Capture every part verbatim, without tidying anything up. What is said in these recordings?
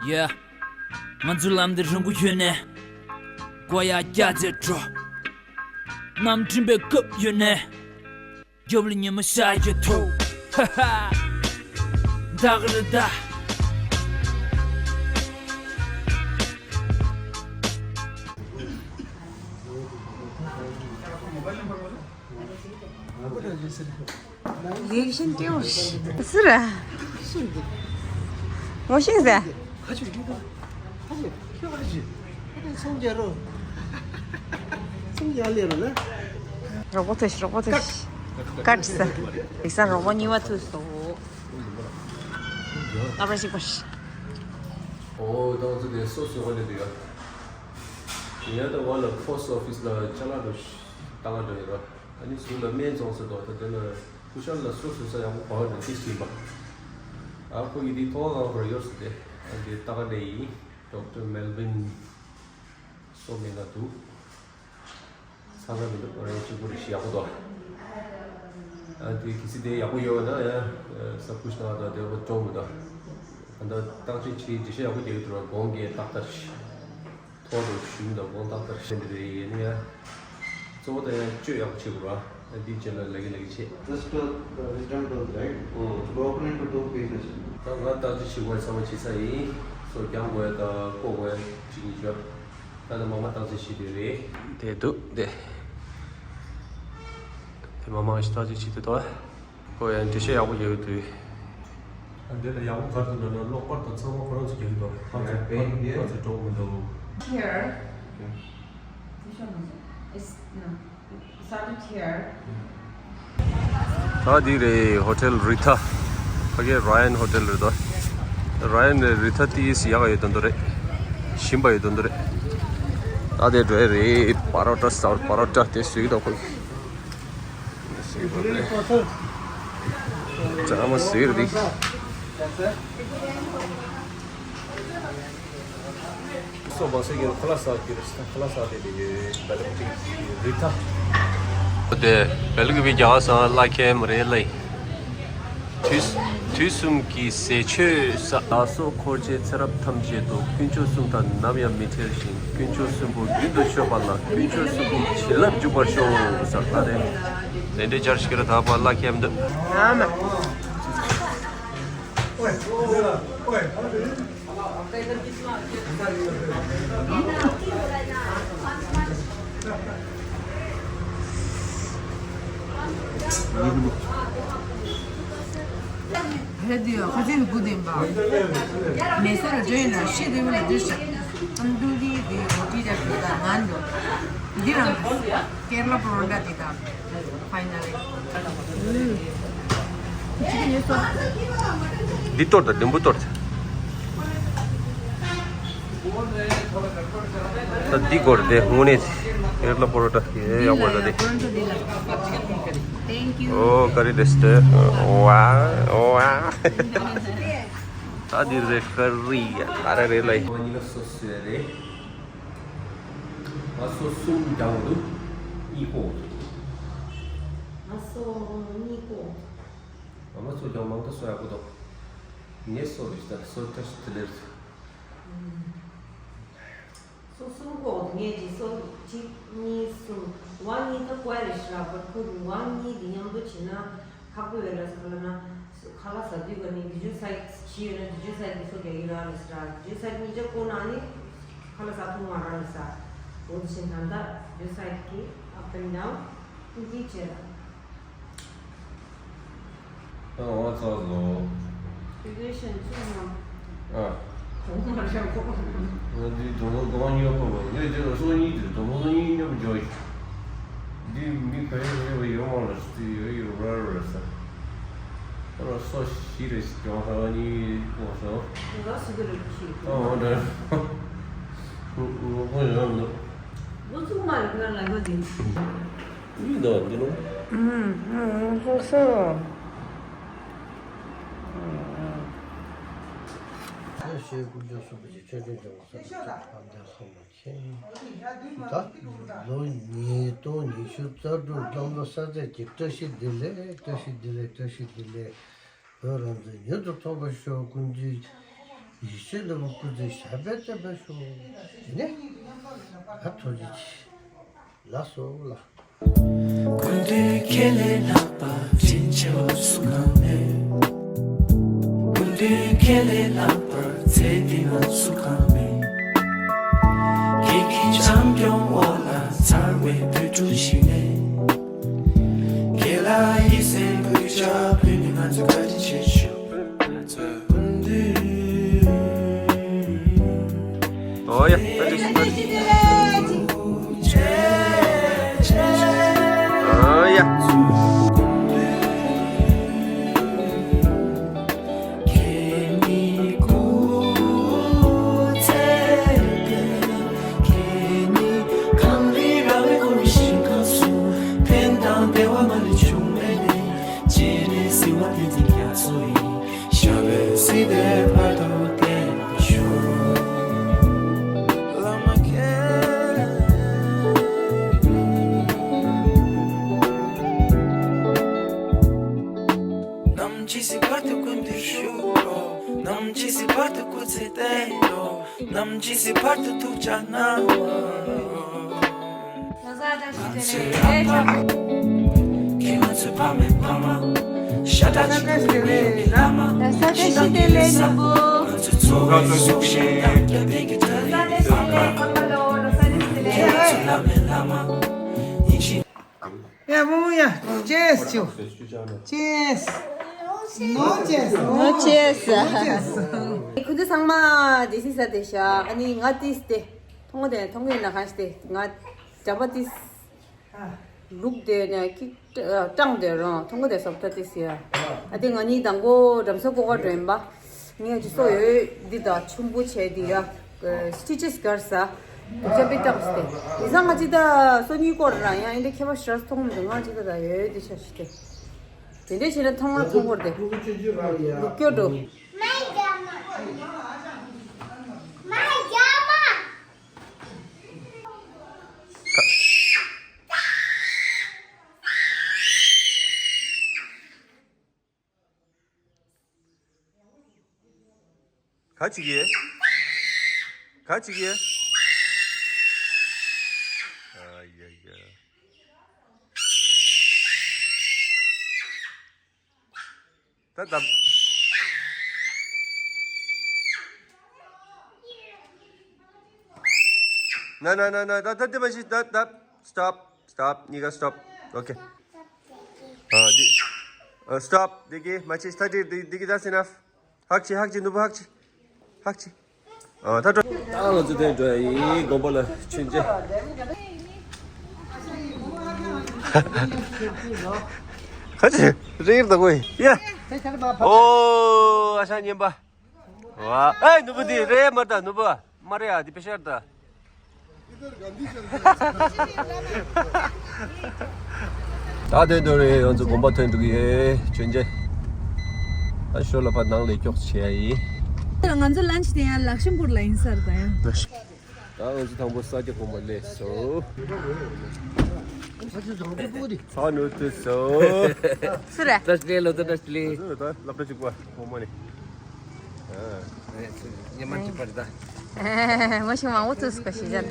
Yeah. ང་ཚོའི་ལམ་འདི་རིང་པོ་ཡོད་ནས། མགོ་ཡར་བཀྱག་བྱས་འགྲོ། གནམ་གྲིམ་པའི་སྐབས་ཡོད་ནས། རྒྱབ་ལ་ཉི་མ་ཤར་གྱི་ཐོག་ཧ་ཧ། ད་ག་རེ་ད། རི་ཨེག་ཤན་སྐྱེ་བོ་ཞིག་སུ་རེད། ངོ་ཤེས་ཟེར། ཁ་ཆུ་ཁྱོད་ཁ་ཆུ་ཁྱོད་ཁ་ཆུ་ཁྱོད་ཁ་ཆུ་སུམ་བརྒྱ་རོ། སུམ་བརྒྱ་ལས་རོ་ལ། རོགས་པ་ཐོས་ཤིག་རོགས་པ་ཐོས་ཤིག་ཀཊ་ཟེར། ཡིག་ཚང་རོགས་པ་གཉིས་པ་ཐུག་སོང་། ཨ་བྲ་ཞིག་པ་ཞིག་ཨོ་ད་ང་ཚོ་དེ་སོ་སོ་ག་ནས་འདུག་ཡ། ཡ་ད་ང་ལ་པོ་སི་ཊི་ཨོ་ཕི་སི་ལ་ཅ་ལག་འགྲོ་ལྟ་ག་འགྲོ་ཡོད་ར། ཨ་ནི་ཟུར་ལ་སྨན་བཙོང་ས་འདུག་ད་དེ་ལ་སྐུ་ཞབས་ལ་སོ་སོ་ས་ཡག་པོ་བག་འགྲོ་ཏིས་ཡིན་པ། ཨ་ཁོ་ཡི་དེ་ཐོག་ཁང་ར་ཡོད་ས་དེ། ཨ་དེ་ལྟ་ག་ནས་ཡིན། ཌོག་ཊར་མེལ་ཝིན་སོ་མེ་ན་འདུག་ཚང་མ་མི་འདུག་རེ་གཅིག་པུ་རེ་ཞིག་ཡག་པོ་འདུག་ཨ་དེ་གི་སི་དེ་ཡག་པོ་ཡོད་ན་ཡ། ས་ཁུ་ཤ་ན་ད་དེ་བ་ཅོང་མི་འདུག་ཨ་ད་བརྟག་དཔྱད་བྱེད་འགྲེལ་བཤད་ཡག་པོ་རྒྱག་གི་འདུག་ར་དགོང་གི་ཏག་ཏག་ཞིག་ཐོག་ཏུ་ཞུགས་དང་དགོངས་དག་ལྟར་བྱས་འདི་རེད་ཡིན་ཡ། གཙོ་བོ་དང་ཡང་བཅོས་ཡག་པོ་བྱེད་དགོས་ར། འདིའི་རྗེས་ལ་ལས་ཀྱི་ལས་ཀྱི་བྱེད། Just a uh, written dose, right? ཨོ། Broken into two pieces. ད་ང་བརྟག་དཔྱད་བྱེད་དགོས་ཚང་མ་བྱེད་ཚར་ཡིན། སོ་རྒྱང་དགོས་དང་བཀོག་དགོས་གཅིག་གཉིས་བྱོས། ད་ནི་མ་མ་བརྟག་དཔྱད་བྱེད་དུས་རེད། དེ་འདུག་དེ། དེ་མ་མ་ཞིག་བརྟག་དཔྱད་བྱེད་དུས་དོ། ཁོ་ཡང་འགྲེལ་བཤད་ཡག་པོ་རྒྱག་གི་འདུག་ཨ་འདི་ལ་ཡག་པོ་ག་རེ་འདུག་ན་གློག་པར་དང་ཚང་མ་ཁོ་རང་ཚོ་རྒྱག་གི་འདུག་ཕར་ཚུར་ཕར་ཚུར་འགྲོ་མི་འདུག Here. This one also. It's, no. It's not here. ད་འདི་རེད་ཧོ་ཊེལ་རི་ཐ། ཕ་གི་ར་ཡན་ཧོ་ཊེལ་རེད་དོ། ར་ཡན་རི་ཐ་ཏིས་ཡག་ཡོད་དོན་དུ་རེད། ཞིམ་པ་ཡོད་དོན་དུ་རེད། ད་དེ་འགྲོ་ཡ་རེད། པ་རོ་ཊ་ཟ་བར་པ་རོ་ཊ་དེ་བཟོས་ཀྱི་འདུག་ཁོ་གིས། ཅང་མ་ཟེར་རིགས། སོ་མ་ཟེར་གྱི་ཁ་ལག་ཟ་རྒྱུ་རེད། ཁ་ལག་ཟ་དེ་དེ་བེལ་ཀི་རི་ཐ། དེ་བེལ་ཀི་བི་རྒྱ་གར་ས་ལ་ཁེམ་རེད་ལེ། དུས་དུས་གསུམ་གྱི་ཟས་མཆོད་ས། ལགས་སོ། འཁོར་བཅས་ཚེ་རབས་ཐམས་ཅད་དུ། དཀོན་མཆོག་གསུམ་དང་ནམ་ཡང་མི་བྲལ་ཞིང་། དཀོན་མཆོག་གསུམ་པོ་རྒྱུན་དུ་མཆོད་པ་ལ། དཀོན་མཆོག་གསུམ་པོའི་བྱིན་རླབས་འཇུག་པར་ཤོག་ཟེར་ད་རེད། དེ་འདྲའི་བྱར་ཞིག་ར་ད་པ་ལ་ཁེམ་འདི། ཨ་མ། ཧེ་དུ་ཡ་ཁ་ཆེ་ནི་གུ་དེན་པ། མེ་སོ་ར་ཇོ་ཡིན་ན་ཤི་དེ་མི་ལ་དུ་ཤ། ཏན་དུ་རི་དེ་རོ་ཏི་ར་དེ་ད་ང་འདོད། འདི་རང་གེ་ར་ལ་པོ་རོ་ཏ་དེ་ད། ཕའི་ན་ལི། འདི་གཏོར་དང་ལྡེམ་བུ་གཏོར་དང་། ད་འདི་སྐོར་དེ་དངོས་གནས་ཡོད་ལ་པོ་རོ་ཏ་ཡེ་ཡག་པོ་རེད་ད་དེ། Thank you. ཨོ་ཀ་རི་རེ་སི་ཏི། ཝའོ་ཝའོ། ད་འདི་རེད་ཀ་རི་ཡ་ཨ་ར་རེད་ལ་ཡ། ང་གཉིས་ཀ་སོ་སོ་རེད། ང་སོ་གསུམ་རྒྱག་འདུག་གཉིས་ཁོ། ང་སོ་གཉིས་ཁོ། ང་མ་སོ་རྒྱག་མང་ཐོག་སོ་ཡག་པོ་འདུག་ངས་སོ་རེད་ད་སོ་ཏྲ་ཤི་དེ་ལེར། སོ་གསུམ་གོ་ངས་ཀྱི་སོ་གཅིག་གཉིས་གསུམ་ཝང་གཉིས་ད་ཀོ་ཡ་རེ་ཤི་ར་བར་ཁུར་ཝང་གཉིས་འདི་མཉམ་དུ་བྱེད་ན་ཁག་པོ་ཡོད་ལ་ཁ་ལ་ན་ཁ་ལ་ཟ་དུས་ག་ནི་འདི་ཇུ་སའི་ཤི་ཡོད་ན་འདི་ཇུ་སའི་གི་སོ་རྒྱག་གི་ར་ལ་ཤི་ར་ཇུ་སའི་གཉིས་ཆ་ཀོ་ན་ནི་ཁ་ལ་ཟ་ཐུང་མ་ར་ལ་ཟ་འོ་དེ་བཞིན་ད་ལྟ་ཇུ་སའི་གི་up and down འདི་བྱེད་ར། ཨ་ཨ་ཙག་ལོ། དེ་གའི་ཞན་ཚུལ་ནང་། ཨ། གོང་མ་རེད་གོང་མ། ང་འདི་དུ་མོ་གང་ཉོ་གོ་བ་ངས་དེ་ལ་སོ་གཉིས་དེ་དུ་མོ་སོ་གཉིས་ཉོ་གི་འཇོག་ཡིན། འདི་མི་ག་ཡོད་ཡོད་པ་ཡོད་མ་ལ་སི་ཡོད་ཡོད་ར་ར་ས། ཨ་ལ་སོ་བཞི་རེ་ཞིག་ཀྱང་ཧ་གཉིས་གོང་སོ། ང་སི་དེ་རེ་ཁྱི། ཨ་འདྲ། ངོ་གོ་ཡོད་མི་འདུག་ལོ་ཚུགས་མ་རེད་ཁྱོད་ལ་ལ་ཡོད་དེ། ཡིན་ད་འདི་ལོ། ཨུམ། ཨུམ། ཧུ་སོ། ཨུམ། ཨུམ། ཨེ་ཤེས་ཀུན་སྤྱོད་གསུམ་པོ་ཆེ་ཆོས་ཅན་ཅན་གོ་ས་ཕམ་ལྟར་ལྷག་མ་ཆེ། ད་ལོ་ཉིས་སྟོང་ཉི་ཤུ་རྩ་དྲུག་གནམ་ལོ་གསར་ཚེས་ཀྱི་བཀྲ་ཤིས་བདེ་ལེགས། བཀྲ་ཤིས་བདེ་ལེགས། བཀྲ་ཤིས་བདེ་ལེགས། བོད་རང་བཙན་མྱུར་དུ་ཐོབ་པར་ཤོག་ཀུན་གྱིས་ ཡེ་ཤེས་ལ་མོ་སྐུ་ཚེ་ཞབས་པད་བརྟན་པར་ཤོག་དེ་ནས་ཨ་ཐོ་རེ་ཆེ། ལགས་སོ་ལགས། ཀུན་འདུས་ཁྱེད་ལས་ལྷག་པ་དྲིན་ཆེ་བ་སུ་གང་མེད། ཀུན་འདུས་ཁྱེད་ལས་ལྷག་པར་ཚེ་འདི་ན་སུ་གང་མེད། ཁྱེད་ཀྱི་བྱམས་སྐྱོང་འོག་ལ་འཚར་བའི་བུ་ཕྲུག་ཞིག་ནས། ཁྱེད་ལ་ཡིད་སེམས་གུས་ཕྱག་ཕུལ་ནས་ང་ཚོ་བཀའ་དྲིན་ཆེ་ཞུ། ཀུན་འདུས། ཨོ་ཡ། ཨོ་ཡ། ནམ་ཇི་སྲིད་བར་དུ་ཀུན་ཏུ་བཞུགས་རོགས། ནམ་ཇི་སྲིད་བར་དུ་སྐུ་ཚེ་བརྟན་རོགས། ནམ་ཇི་སྲིད་བར་དུ་ཐུགས་ཅག་གནང་རོགས། ང་ཚོའི་ཨ་ཕ། ཁྱེད་ང་ཚོའི་ཕ་མའི་ཕ་མ། ཤ་ཁྲག་གཅིག་ཏུ་མི་ཡོང་གི་བླ་མ། ཕྱི་ནང་གི་ས་ང་ཚོའི་འཚོ་བའི་གཟུགས་ཞིང་དང་རྒྱབ་རྟེན་གྱི་གྲལ་རིམ་གྱི་ཨ་ཕ། ཁྱེད་ང་ཚོའི་བླ་མའི་བླ་མ། ཡིན་ཞིང་། ཡ་མོ་ཡ། ཅེས་ཆུ། ཅེས། ནོ་ཅེས། ནོ་ཅེས། ཁུ་ཚུར་ཚང་མ་དེ་སྲིད་ས་དེ་ཤ། ཨ་ནི་ང་ཏིས་དེ། མཐོང་གོ་དེ་མཐོང་གོ་ཡིན་ན་གང་ཞིག་དེ། ང་འདྲ་པ་ཏིས། ལུག་དེ་ནས་ཀིག་སྐྲངས་དེ་རང་མཐོང་གོ་དེ་སོབ་ཏ་ཏིས་ཡ། ཨ་དེ་ང་གཉིས་དང་པོ་འགྲམ་ས་ཀོ་ཀ་འགྲོ་ཡིན་པ། ངས་ཅི་སོ་ཡོད་འདི་དང་ཆུན་པོ་བྱས་འདི་ཡ། སི་ཊི་ཅེས་གར་ས། དུག་ཆ་པི་ཏག་སྟེ། ཡི་ས་ང་ཅི་ད་སོ་གཉིས་སྐོར་ར་ཡང་ཡིན་ཏེ་ཁྱད་པར་ཞེ་དྲག་མཐོང་མི་འདུག་ང་ཅི་ད་ད་ཡོད་འདི་ཆ་ཞིག་སྟེ། དེ་འདྲས་བྱས་ན་མཐོང་ང་མཐོང་སྐོར་དེ། ལུག་སྐྱོ་འགྲོ། ག་ཅིག་ཡེ། ག་ཅིག་ཡེ། ཨ་ཡ་ཡ། ད་ད། ན་ན་ན་ན། ད་ད་དེ་མ་ཤི། ད་ད། Stop. Stop. གཉིས་ཀ་stop. Okay. ཨ་འདི། ཨ་stop. འདི་གི་མ་ཤི། ད་འདི་འདི་འདི་གི། That's enough. ཧག་ཅི་ཧག་ཅི། ནུ་བུ་ཧག་ཅི། ཧག་ཅི། ཨ་ད་འགྲོ། ད་ང་ཚོ་དེ་འགྲོ་ཡ་ཡིན། དགོན་པ་ལ་མཆོད་མཇལ། ཁ་ཅིག་རེད་ད་གོ་ཡ། ཨོ་ཨ་ཤ་ཉན་པ། ཝ། ཨེ་ནུ་བུ་འདི་རེད་མ་ད། ནུ་བུ་མ་རེད་ཨ། འདི་པེ་ཤར་ད། ད་དེ་འདོད་རེད། ང་ཚོ་དགོན་པ་ཐོན་འགྲོ་གི་ཡོད། མཆོད་མཇལ། ད་ཞོར་ལ་ཕར་ནང་ལས་ཀྱོག་བྱེད་ཡ་ཡིན། ང་ཚོ་ལན་ཆི་དེ་ཡང་ལག་ཤམ་བུར་ལ་ཡིན་སར་ད་ཡང་། ད་ང་ཚོ་དང་པོ་ས་སྐྱ་གོང་མ་སླེབས་སོང་། ཚ་ནུ་ཏུ་སོ། སུ་རེད། བཀྲ་ཤིས་བདེ་ལེགས། བཀྲ་ཤིས་བདེ་ལེགས། ད་སློབ་གྲྭ་གཅིག་པ་གོང་མ་ནས། ཉི་མ་གཅིག་པ་རེད་ད། མ་ཤི་མང་པོ་ཐུག་སྐ་ཤི་ཅན།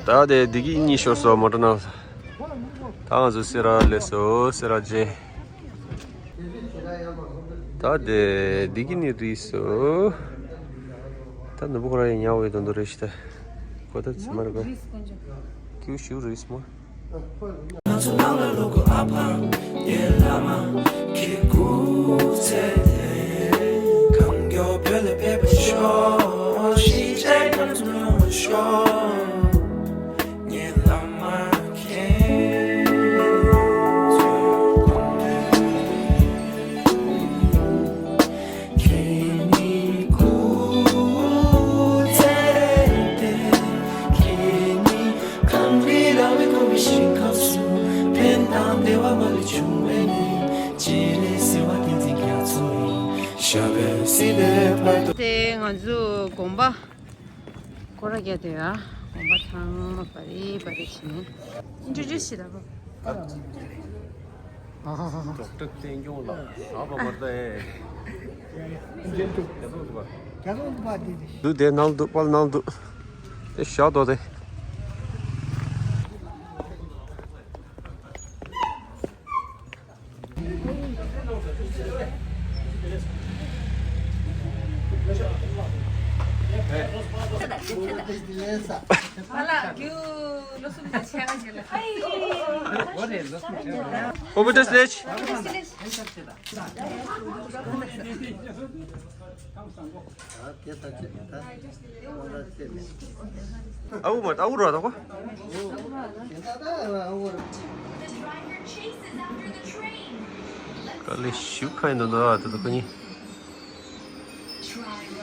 ད་དེ་འདི་གི་གཉིས་ཤོར་སོང་མོ་ཊ་ནང་། ད་ང་ཚོ་སེ་ར་སླེབས་སོང་། སེ་ར་ཅན། ད་དེ་འདི་གི་ནི་རིས་སོ། ད་ནུ་བུ་ཁོ་རང་ཡང་ཉལ་བའི་དོན་དུ་རེ་ཞིག་ད། ཁོ་ད་ཚེ་མར་ག་ཁྱིའུ་ཞིག་རིས་མོ། ང་ཚོ་ནང་ལ་ལོ་གོ་ཨ་ཕ་ངའི་བླ་མ་ཁྱེད་སྐུ་ཚེ་བརྟན། གང་མགྱོགས་བོད་ལ་ཕེབས་པར་ཤོག་ཤེས་བྱའི་ཁམས་སུ་ལོངས་པར་ཤོག་ངའི་བླ་མ་ཁྱེད་ཚོའི་དགོངས་དོན། ཁྱེད་ཉིད་སྐུ་ཚེ་བརྟན། ཁྱེད་ཉིད་གངས་རི་ར་བའི་གོམ་པའི་ཞིང་ཁམས་སུ་ཕན་དང་བདེ་བ་མ་ལུས་འབྱུང་བའི་གནས། སྤྱན་རས་གཟིགས་དབང་བསྟན་འཛིན་རྒྱ་མཚོ་ཡི་ཞབས་པད་སྲིད་མཐའི་བར་དུ། དེ་ང་ཚོའི་དགོན་པ། སྐོར་ར་རྒྱག་དུས་ཡ། དགོན་པ་ཚང་མ་པ་རི་པ་རི་བྱེད། ཨིན་ཊྲོ་ཌིའུ་སི་བྱེད་ད་པ། ཌོག་ཊར་བསྟན་སྐྱོང་ལགས། ཨ་ཕ་མར་ད་ཨེ། འདུག་དེ་ནང་འདུག་པར་ནང་འདུག་དེ་ཞག་དོ་དེ། ཨོ་བྷི་ཏྲེ་སི་ལེ་ཆི། ཨ་འུ་མ་ཨ་འུ་ར་དང་གོ། དཀའ་ལས་ཞུ་ཁ་ཡིན་འདུག་ན་དེ་ཚོ་ཁོ་གཉིས།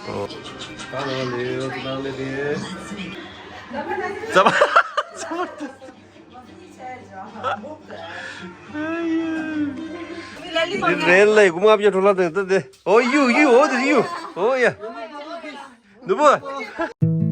ཨོ། ད་ལོ་ལེ་ཡོད་ད་ལེ་ལེ། ཙམ་ཙམ། རེད་ལེ་གུ་མ་བྱས་འགྲོ་ལ་དེ་དེ། ཨོ་ཡུ་ཡུ་ཨོ་དེ་ཡུ་ཨོ་ཡ། ནུ་བོ།